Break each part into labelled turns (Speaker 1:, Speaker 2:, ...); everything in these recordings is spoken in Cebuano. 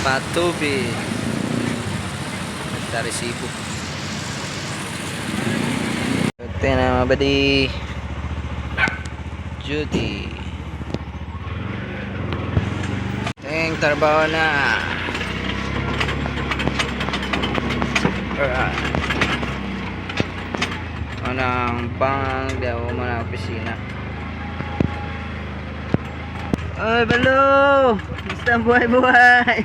Speaker 1: Patubig. Nagtaresibo. Ito na, mga buddy. Duty. Ting, trabaho na. Alright. Anang bank, di ako man ang opisina. Oy, balo! Basta ang buhay-buhay!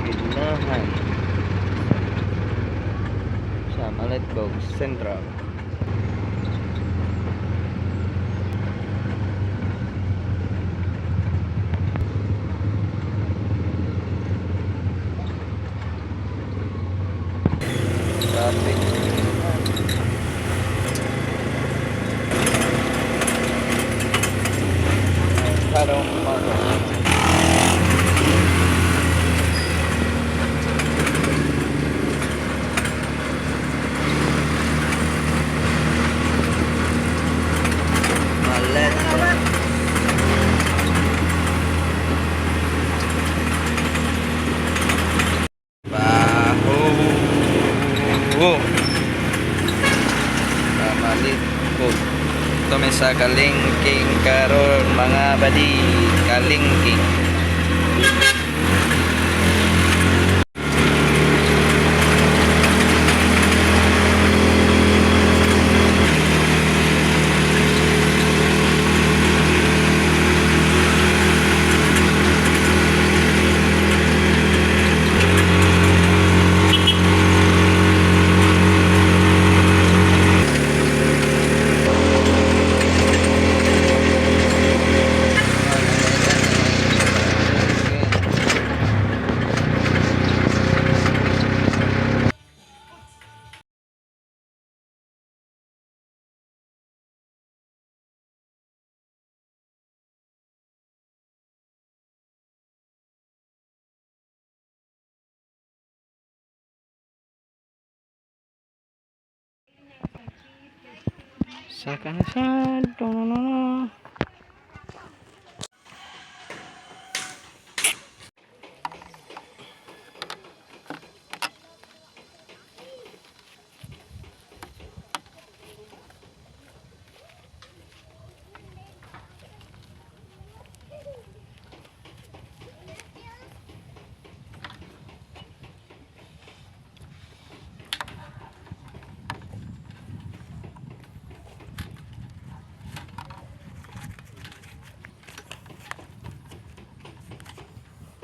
Speaker 1: Eskwelahan sa Malitbog Central. Traffic. Karong umaga. Malitbog. Baho. Sa Malitbog. Ito may sa Kalingking karon, mga badi. Kalingking. Sa kanasal, no, no, no.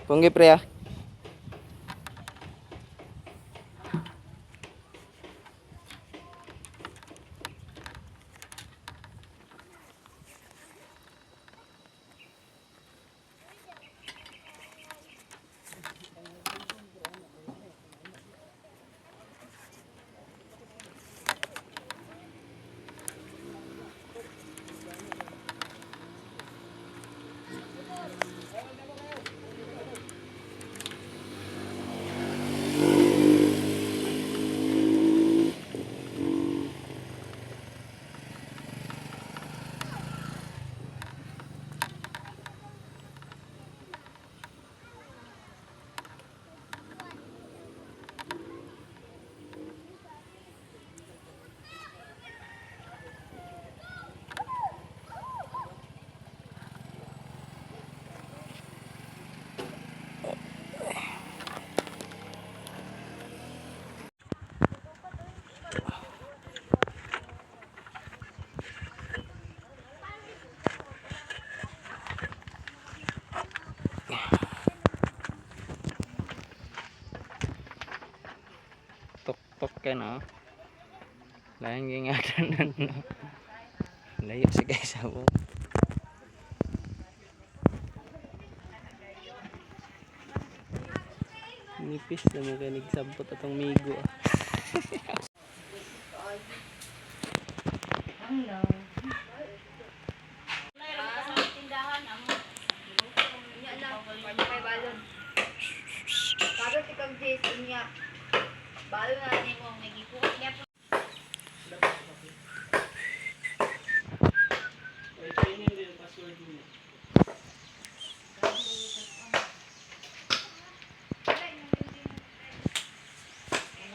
Speaker 1: Punggi, pre, ah. Tok-tok ka na. Lain gyud nga tanan, no. Layo si guys ako.
Speaker 2: Nipis na mo kay nagsabot atong migo ah.
Speaker 3: Unya lang, may balon. Karon ikaw, Jace, unya. Balon na ni mo, nagikuot niya po.
Speaker 2: Ay, kainin din ang password niya.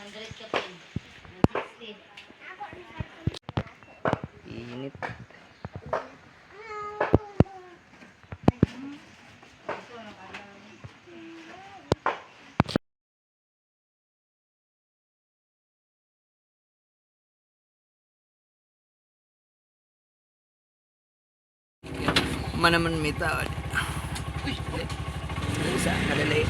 Speaker 3: 100 ka pin. 160.
Speaker 1: Init. Manaman may tao. Uy, dali. Dali sa kadali.